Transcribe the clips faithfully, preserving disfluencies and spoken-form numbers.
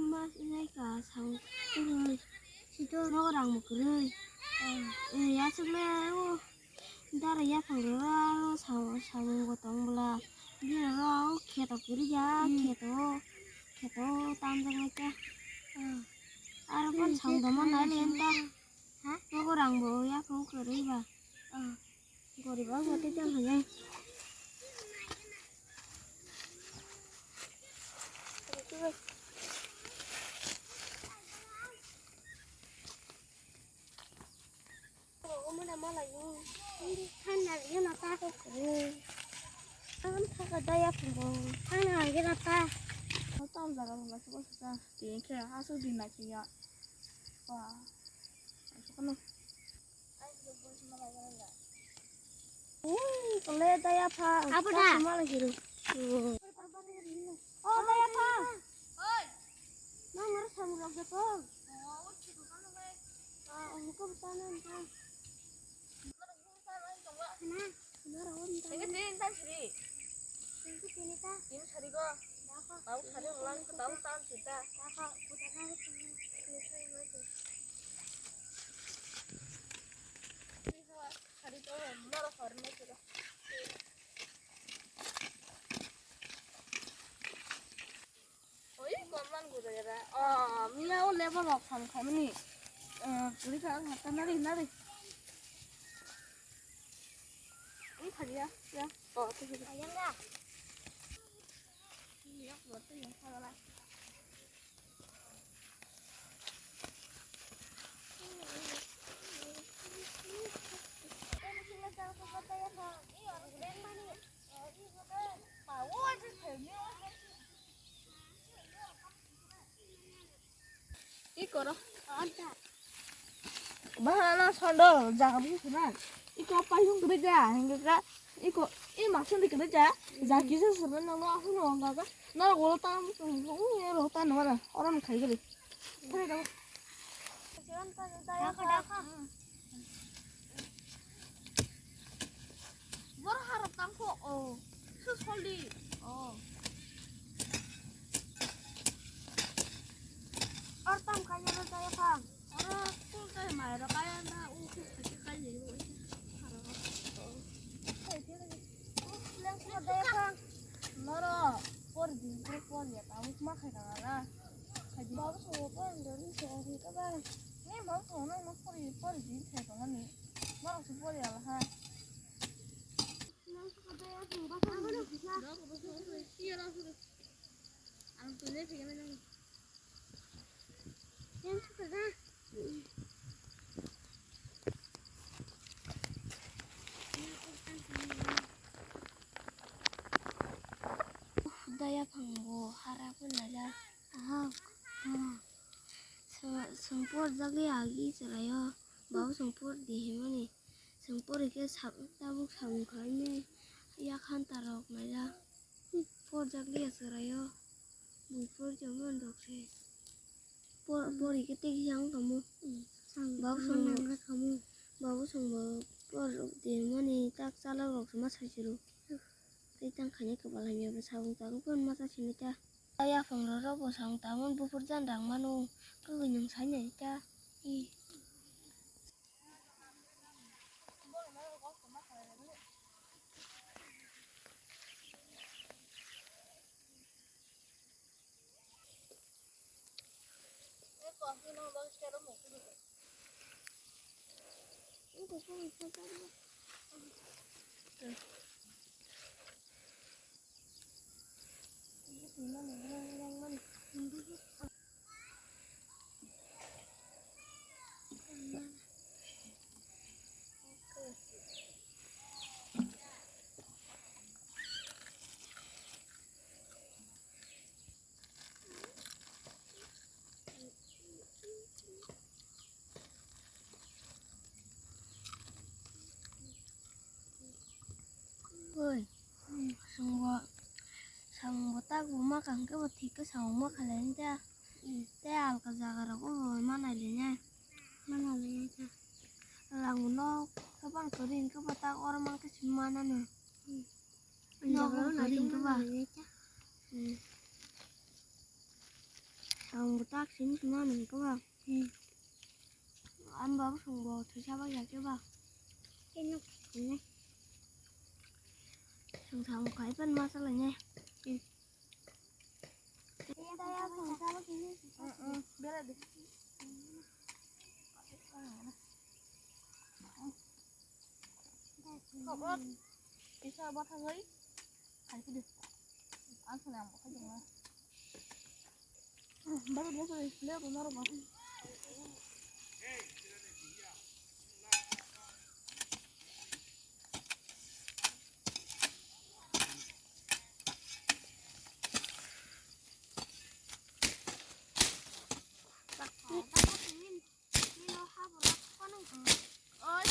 Ma sinai ka samung kwrwi. Sito nogo rang bo kwrwi. Eh, ya chukle o dara yaphang rwra o samung, samung bo tong bwla. Bini oro o kheto kwrwi ya, kheto, kheto tamjak nai khe. Aro kon samung tongma nai le ta. Ha? Nogo rang bo yaphang kwrwi ba. Gorib ang mati jang hanya. Umuna mala yung. Thanda yung na ta ko kuru. Ang thaka daya pungbo. Thanda yung na ta. Tam jaga mala suka suka. Tiyan khe asu din na kiya. Wah. Asu kono. Ui, kole daya pha. Apa dah? Sama lagi lu. Oh, daya pha. Oi. Nang harus sama lagi tuh. Oh, udah kamu lagi. Ah, aku bertanya nih. Mana? Mana? Ini din tan siri. Ini sini ta. Ini sari go. Mau sari ulang ke tahu tan sita. Oi, komlan gudera. Oh, mina o level of ham khamani. Eh, kuri ka hata nari nari. Ini kharia ya. Oh, tu sini. Ayam dah. Iya, buat tu yang salah. Iko ro. Bahana sondo jaga busu na. Iko payung kene ja, hingga ka. Iko, i maksud kene ja. Jaki se sebe na ma hunu hingga ka. Na ro ta, ro ta no ra. Oram khai gele. Thare da. Bor harap tangko o. Su soli o. Ar tam kanya ro daya pha. Oro kul tai mai ro kaya na u kis kis kanya ro. Leng kula daya pha. Noro por din por por ya ta ma khai ta la. Babu song por din so hin ka ba. Ni babu song nang no por por din khai ta ni. Noro su por ya la ha. Daya phango hara pun laja. Aha, aha. Seng, seng por jagwi agi chwraio. Bau seng por di himani. Seng por ikhe sa, tabuk samung khainai. Yakhan tarok naijak. Por jagwi chwraio. Bui por jomon rok se. Por, por ikhe tei yang tamo. Bau seng nang kamo. Bau seng bo por di himani tak chalok rok se ma sai chwrwi. Tei tang khainai kwbal hamya bo samung tangwi phano ma cha simi ta. Yaphang rok bo samung tangmani buphur jan rang mano. Kwbwi nwng sai nai ta. I. Oi, samung bo, samung bo tak bo ma kang khe bo thik khe samung ma khalai ta. Tei alka jaga rogo bo ma nai le nai. Ma nai le nai ta. Lang bo nok khe bang kwrwi hwnkhe bo tak oro man khe simi ma nai no. Nok bo kwrwi hwnkhe ba. Hmm. Ang bo tak simi sima nang ko ba. Hmm. Ang ba sung bo thwi sa ba ya ke ba. Keno. Ini. Sung sa mo kai pan ma sa la ne. Hmm. Bera de. Khobor. Kisa bathagwi. Khaikhe de. Ang sani ang bo khaijongma. Bari bari bari bari bari. Oi,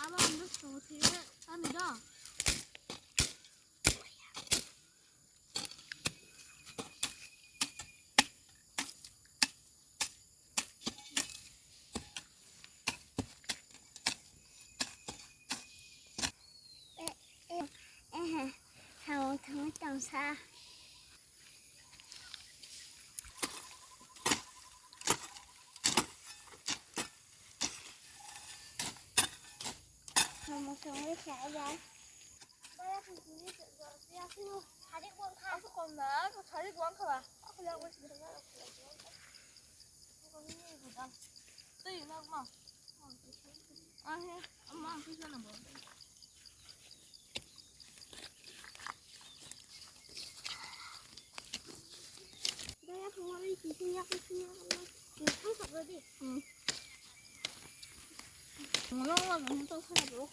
abo ang bwskango thwiwi tani do. Ehe, thango, thango, tongsa. Thango, thango, thango. Sarik wangkha. Sarik wangkha ba? Twi nak ma. Ahe, ama ang kisa nang bo. Daya thangmani kisa yak kisa yak. Thang sakra di. Hmm. Ngolong wajang to khara bro.